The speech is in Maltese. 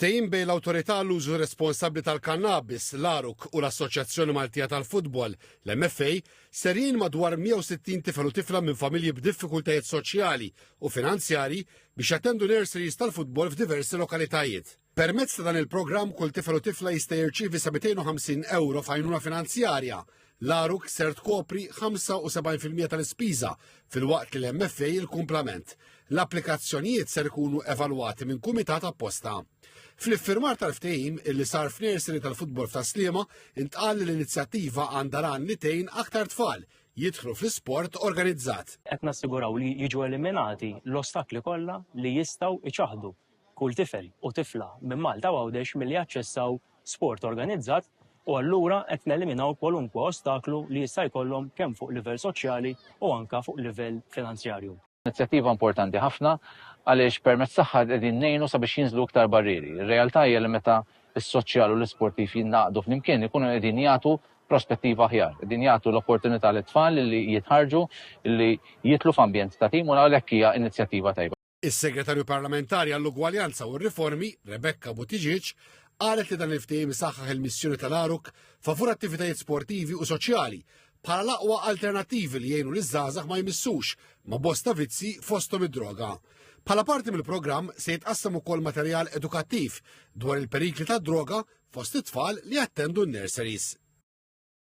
Ftehim bejn l-Awtorità għall-Użu Responsabbli tal-Kannabis, l-ARUC, u l-Assoċjazzjoni Maltija tal-Futbol, l-MFA, ser jgħin madwar 160 tifel u tifla minn familji b'diffikultajiet soċjali u finanzjarji biex jattendu nurseries tal-futbol f'diversi lokalitajiet. Permezz ta' dan il-programm kull tifel u tifla jista' jirċievi sa 250 ewro f'għajnuna finanzjarja. L-ARUC ser tkopri 75% tal-ispiża filwaqt li l-MFA il-kumplament. L-applikazzjonijiet ser ikunu evalwati minn kumitat apposta. Fl-iffirmar tal-ftehim illi sar f'nursery tal-futbol f'Tas-Sliema intqal li l-inizjattiva għandha l-għan li tgħin aktar tfal jidħlu fl-isport organizzat. Qed nassiguraw li jiġu eliminati l-ostakli kollha li jistgħu jċaħħdu kull tifel u tifla minn Malta u Għawdex milli jaċċessaw sport organizzat u allura qed neliminaw kwalunkwe ostaklu li jista' jkollhom kemm fuq livell soċjali u anke fuq livell finanzjarju. Inizjattiva importanti ħafna għaliex permezz tagħha qegħdin ngħinu sabiex jinżlu iktar barrieri. Ir-realtà hija li meta s-soċjal u l-isportiv jingħaqdu flimkien ikunu qegħdin jagħtu prospettiva aħjar, qegħdin jagħtu l-opportunità lit-tfal li jitħarrġu, li jidħlu f'ambjent ta' tim u għalhekk hija inizjattiva tajba. Is-Segretarju Parlamentari għall-Ugwaljanza u r-Riformi, Rebecca Buttigieg, qalet li dan il-ftehim isaħħaħ il-missjoni tal-ARUC favur attivitajiet sportivi u soċjali bħala l-aqwa alternattivi li jgħinu liż-żgħażagħ ma jmissux ma' bosta vizzi fosthom id-droga. Bħala parti mill-programm se jitqassam ukoll materjal edukattiv dwar il-perikli tad-droga fost it-tfal li jattendu n-nurseries.